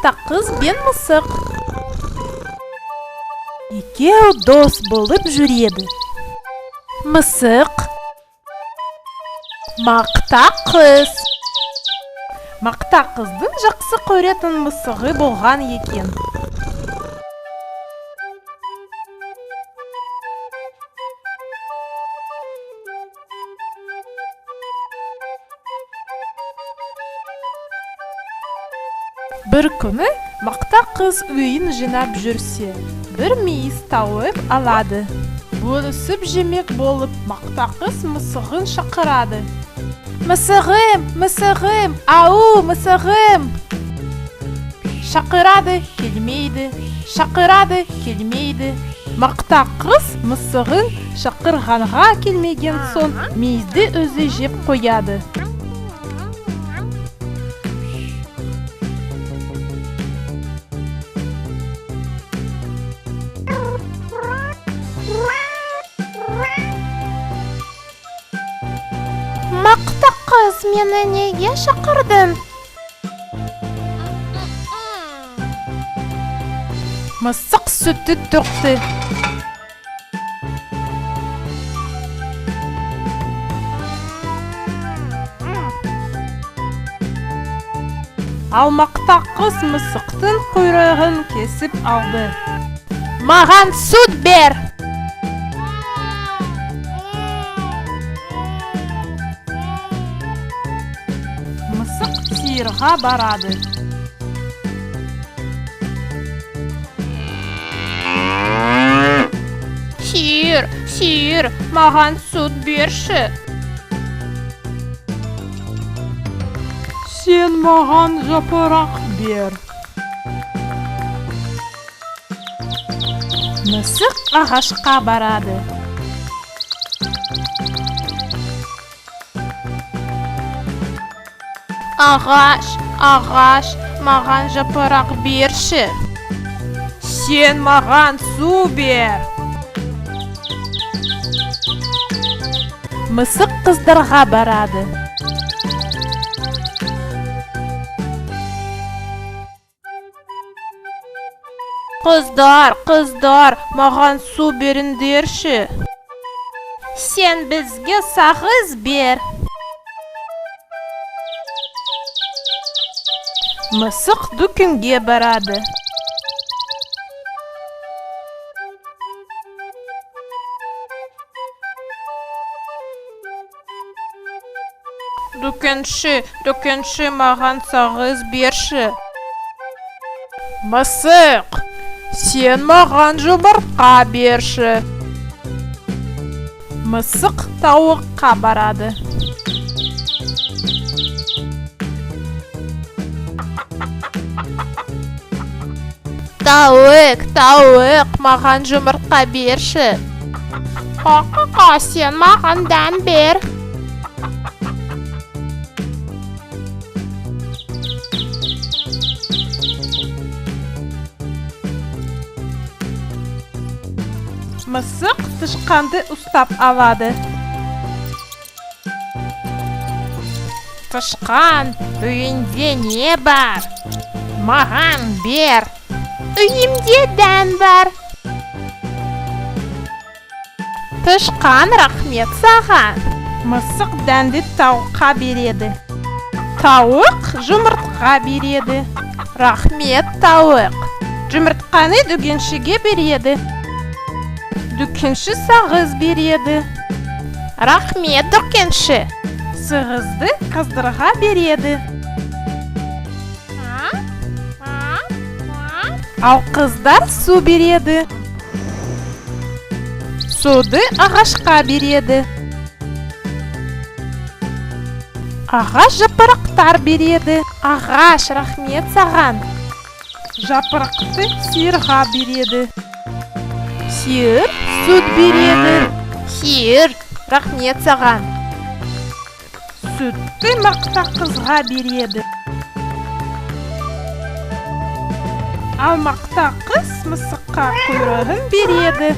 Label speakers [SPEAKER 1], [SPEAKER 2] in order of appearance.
[SPEAKER 1] Мақта қыз бен мысық. Екеу дос болып жүреді. Мысық, мақта қыз. Мақта қыздың жақсы көретін мысығы болған екен. Бір күні мақта қыз үйін жинап жүрсе, бір мейіз тауып алады. Бөлісіп жемек болып, мақта қыз мысығын шақырады. Мысығым, мысығым, ау, мысығым! Шақырады, келмейді, шақырады, келмейді. Мақта қыз мысығын шақырғанға келмеген соң, мейізді өзі жеп қояды.
[SPEAKER 2] Мақта қыз, мені неге шақырдың?
[SPEAKER 1] Мысық сүтті төкті. Ал мақта қыз мысықтың құйрығын кесіп алды.
[SPEAKER 2] Маған сүт бер!
[SPEAKER 1] Мысық сиырға барады.
[SPEAKER 2] Сиыр, сиыр, маған сүт берші.
[SPEAKER 1] Сен маған жапырақ бер. Мысық ағашқа барады.
[SPEAKER 2] Ағаш, ағаш, маған жапырақ берші.
[SPEAKER 1] Сен маған су бер. Мысық қыздарға барады.
[SPEAKER 2] Қыздар, қыздар, маған су беріңдерші. Сен бізге сағыз бер.
[SPEAKER 1] Мысық дүкенге барады.
[SPEAKER 2] Дүкенші, дүкенші, маған сағыз берші.
[SPEAKER 1] Мысық, сен маған жұмыртқа берші. Мысық тауыққа барады.
[SPEAKER 2] Тауық, тауық, маған жұмыртқа берші. Қа-қа-қа, сен маған дән бер.
[SPEAKER 1] Мысық тышқанды ұстап алады.
[SPEAKER 2] Тышқан, үйінде не бар? Маған бер. Үйімде дән бар. Тышқан, рахмет саған.
[SPEAKER 1] Мысық дәнді тауыққа береді. Тауық жұмыртқа береді. Рахмет, тауық. Жұмыртқаны дүкеншіге береді. Дүкенші сағыз береді.
[SPEAKER 2] Рахмет, дүкенші.
[SPEAKER 1] Сағызды қыздарға береді. Ал қыздар су береді. Суды ағашқа береді. Ағаш жапырақтар береді.
[SPEAKER 2] Ағаш, рахмет саған.
[SPEAKER 1] Жапырақты сиырға береді. Сиыр сүт береді.
[SPEAKER 2] Сиыр, рахмет саған.
[SPEAKER 1] Сүтті мақта қызға береді. Ал мақта қыз мысыққа құйрығын береді.